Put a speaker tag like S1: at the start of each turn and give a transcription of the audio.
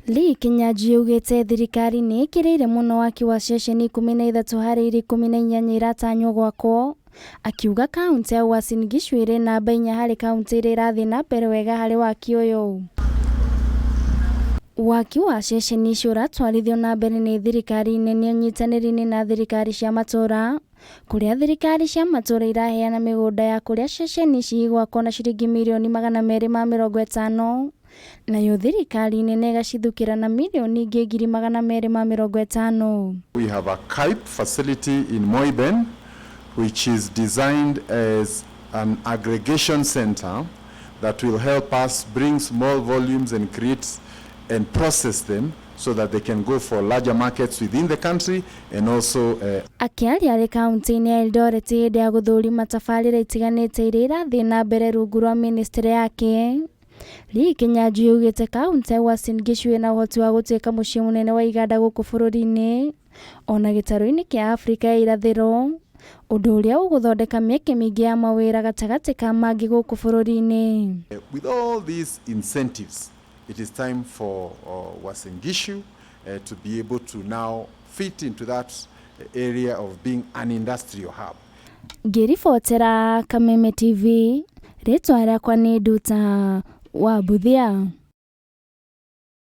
S1: Lee Kinyanjui augĩte thirikari nĩ ĩkĩrĩire mũno waki wa ceceni 13 harĩ iria 18 iratanywo gwakwo, akiuga kaunti ya Uasin Gishu ĩrĩ namba 4 harĩ kaunti iria irathiĩ na mbere wega harĩ waki ũyũ. Waki wa ceceni icio ũratwarithio na mbere nĩ thirikari nene ũnyitanĩri-inĩ na thirikari cia matũũra, kũrĩa thirikari cia matũũra iraheana mĩgũnda ya kũrĩa ceceni ici igwakwo na ciringi mirioni 250, nayo thirikari nene ĩgacithukĩra na mirioni ingĩ 250,000.
S2: We have a CAIP facility in Moiben, which is designed as an aggregation center that will help us bring small volumes and create and process them so that they can go for larger markets within the country and also
S1: Akĩaria arĩ kaunti-inĩ ya Eldoret hĩndĩ ya gũthũrima tabarĩra itiganĩte iria irathiĩ na mbere rungu rwa ministry yake, Lee Kinyanjui augĩte kaunti ya Uasin Gishu ĩna ũhoti wa gũtuĩka mũciĩ mũnene wa iganda gũkũ bũrũri-inĩ ona gĩtarũ-inĩ kĩa Afrika ya irathĩro, ũndũ ũrĩa ũgũthondeka mĩeke mĩingĩ ya mawĩra gatagatĩ ka mangĩ gũkũ bũrũri-inĩ.
S2: With all these incentives, it is time for Uasin Gishu to be able to now fit into that area of being an industrial hub.
S1: Ngĩribotera Kameme TV, rĩtwa rĩakwa nĩ Nduta wa Mbuthia.